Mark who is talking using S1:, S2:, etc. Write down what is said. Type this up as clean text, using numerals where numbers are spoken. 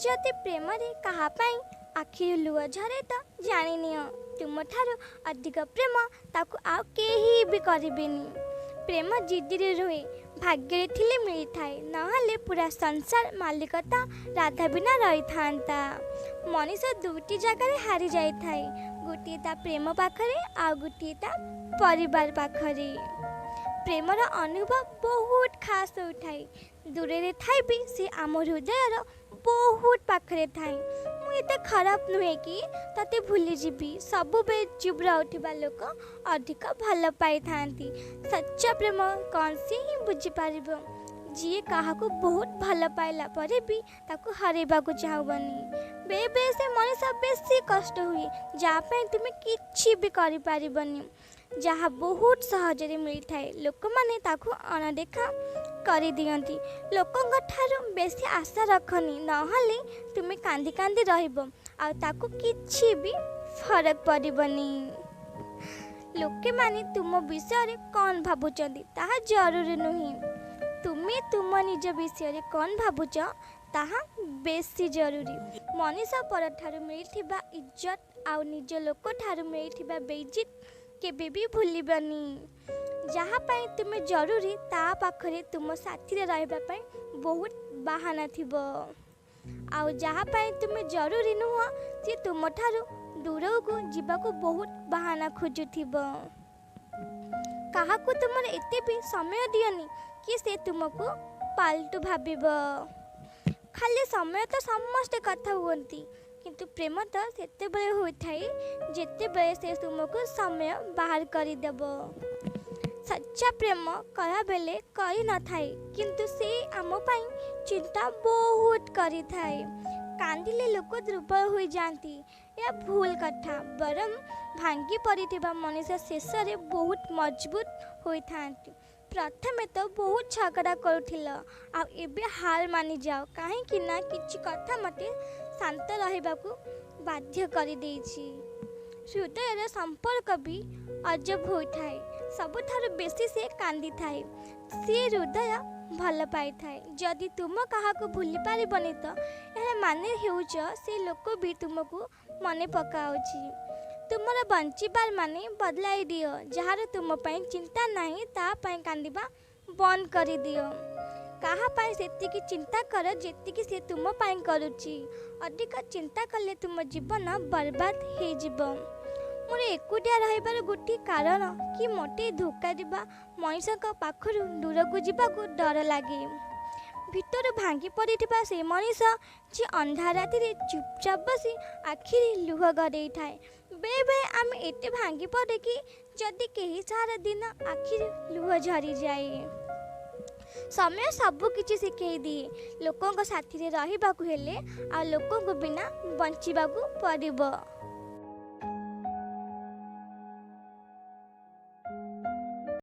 S1: ଯଦି ପ୍ରେମରେ କାହା ପାଇଁ ଆଖିରୁ ଲୁହ ଝରେ ତ ଜାଣିନିଅ, ତୁମଠାରୁ ଅଧିକ ପ୍ରେମ ତାକୁ ଆଉ କେହି ବି କରିବେନି। ପ୍ରେମ ଜିଦିରେ ରୁହେ, ଭାଗ୍ୟରେ ଥିଲେ ମିଳିଥାଏ, ନହେଲେ ପୁରା ସଂସାର ମାଲିକ ତ ରାଧା ବିନା ରହିଥାନ୍ତା। ମଣିଷ ଦୁଇଟି ଜାଗାରେ ହାରି ଯାଇଥାଏ, ଗୋଟିଏ ତା ପ୍ରେମ ପାଖରେ ଆଉ ଗୋଟିଏ ତା ପରିବାର ପାଖରେ। ପ୍ରେମର ଅନୁଭବ ବହୁତ ଖାସ୍ ହୋଇଥାଏ। ଦୂରରେ ଥାଇ ବି ସେ ଆମ ହୃଦୟର ବହୁତ ପାଖରେ ଥାଏ। ମୁଁ ଏତେ ଖରାପ ନୁହେଁ କି ତତେ ଭୁଲିଯିବି। ସବୁବେଳେ ଚୁପ୍ ରହୁଥିବା ଲୋକ ଅଧିକ ଭଲ ପାଇଥାନ୍ତି। ସଚ୍ଚା ପ୍ରେମ କ'ଣ ସେ ହିଁ ବୁଝିପାରିବ, ଯିଏ କାହାକୁ ବହୁତ ଭଲ ପାଇଲା ପରେ ବି ତାକୁ ହରାଇବାକୁ ଚାହିଁବନି। ବେଳେବେଳେ ସେ ମଣିଷ ବେଶୀ କଷ୍ଟ ହୁଏ, ଯାହା ପାଇଁ ତୁମେ କିଛି ବି କରିପାରିବନି। ଯାହା ବହୁତ ସହଜରେ ମିଳିଥାଏ, ଲୋକମାନେ ତାକୁ ଅଣଦେଖା କରିଦିଅନ୍ତି। ଲୋକଙ୍କ ଠାରୁ ବେଶୀ ଆଶା ରଖନି, ନହେଲେ ତୁମେ କାନ୍ଦି କାନ୍ଦି ରହିବ ଆଉ ତାକୁ କିଛି ବି ଫରକ ପଡ଼ିବନି। ଲୋକମାନେ ତୁମ ବିଷୟରେ କ'ଣ ଭାବୁଛନ୍ତି ତାହା ଜରୁରୀ ନୁହେଁ, ତୁମେ ତୁମ ନିଜ ବିଷୟରେ କ'ଣ ଭାବୁଛ ତାହା ବେଶୀ ଜରୁରୀ। ମଣିଷ ପରଠାରୁ ମିଳିଥିବା ଇଜ୍ଜତ ଆଉ ନିଜ ଲୋକଠାରୁ ମିଳିଥିବା ବେଇଜ୍ଜତ କେବେ ବି ଭୁଲିବନି। ଯାହା ପାଇଁ ତୁମେ ଜରୁରୀ, ତା ପାଖରେ ତୁମ ସାଥିରେ ରହିବା ପାଇଁ ବହୁତ ବାହାନା ଥିବ, ଆଉ ଯାହା ପାଇଁ ତୁମେ ଜରୁରୀ ନୁହଁ ସିଏ ତୁମଠାରୁ ଦୂରକୁ ଯିବାକୁ ବହୁତ ବାହାନା ଖୋଜୁଥିବ। କାହାକୁ ତୁମର ଏତେ ବି ସମୟ ଦିଅନି କି ସେ ତୁମକୁ ପାଲଟୁ ଭାବିବ। ଖାଲି ସମୟ ତ ସମସ୍ତେ କଥା ହୁଅନ୍ତି, କିନ୍ତୁ ପ୍ରେମ ତ ସେତେବେଳେ ହୋଇଥାଏ ଯେତେବେଳେ ସେ ତୁମକୁ ସମୟ ବାହାର କରିଦେବ। ସଚ୍ଚା ପ୍ରେମ କଳାବେଳେ କରିନଥାଏ, କିନ୍ତୁ ସେ ଆମ ପାଇଁ ଚିନ୍ତା ବହୁତ କରିଥାଏ। କାନ୍ଦିଲେ ଲୋକ ଦୁର୍ବଳ ହୋଇଯାଆନ୍ତି, ଏହା ଭୁଲ କଥା। ବରଂ ଭାଙ୍ଗି ପଡ଼ିଥିବା ମଣିଷ ଶେଷରେ ବହୁତ ମଜବୁତ ହୋଇଥାନ୍ତି। ପ୍ରଥମେ ତ ବହୁତ ଝଗଡ଼ା କରୁଥିଲ, ଆଉ ଏବେ ହାର ମାନିଯାଅ, କାହିଁକି ନା କିଛି କଥା ମୋତେ ଶାନ୍ତ ରହିବାକୁ ବାଧ୍ୟ କରିଦେଇଛି। ହୃଦୟର ସମ୍ପର୍କ ବି ଅଜବ ହୋଇଥାଏ। ସବୁଠାରୁ ବେଶୀ ସେ କାନ୍ଦିଥାଏ, ସିଏ ହୃଦୟ ଭଲ ପାଇଥାଏ। ଯଦି ତୁମ କାହାକୁ ଭୁଲି ପାରିବନି ତ ଏହା ମାନେ ହେଉଛ ସେ ଲୋକ ବି ତୁମକୁ ମନେ ପକାଉଛି। ତୁମର ବଞ୍ଚିବାର ମାନେ ବଦଳାଇ ଦିଅ। ଯାହାର ତୁମ ପାଇଁ ଚିନ୍ତା ନାହିଁ ତା ପାଇଁ କାନ୍ଦିବା ବନ୍ଦ କରିଦିଅ। କାହା ପାଇଁ ସେତିକି ଚିନ୍ତା କର ଯେତିକି ସେ ତୁମ ପାଇଁ କରୁଛି। ଅଧିକ ଚିନ୍ତା କଲେ ତୁମ ଜୀବନ ବର୍ବାଦ ହେଇଯିବ। ମୋର ଏକୁଟିଆ ରହିବାର ଗୋଟିଏ କାରଣ କି ମୋତେ ଧୋକା ଦେବା ମଣିଷଙ୍କ ପାଖରୁ ଦୂରକୁ ଯିବାକୁ ଡର ଲାଗେ। ଭିତରୁ ଭାଙ୍ଗି ପଡ଼ିଥିବା ସେ ମଣିଷ ଯିଏ ଅନ୍ଧାର ରାତିରେ ଚୁପଚାପ ବସି ଆଖିରେ ଲୁହ ଗଡ଼େଇଥାଏ। ବେଳେବେଳେ ଆମେ ଏତେ ଭାଙ୍ଗି ପଡ଼େ କି ଯଦି କେହି ସାରା ଦିନ ଆଖିରୁ ଲୁହ ଝରିଯାଏ। ସମୟ ସବୁ କିଛି ଶିଖେଇ ଦିଏ। ଲୋକଙ୍କ ସାଥିରେ ରହିବାକୁ ହେଲେ ଆଉ ଲୋକଙ୍କୁ ବିନା ବଞ୍ଚିବାକୁ ପଡ଼ିବ।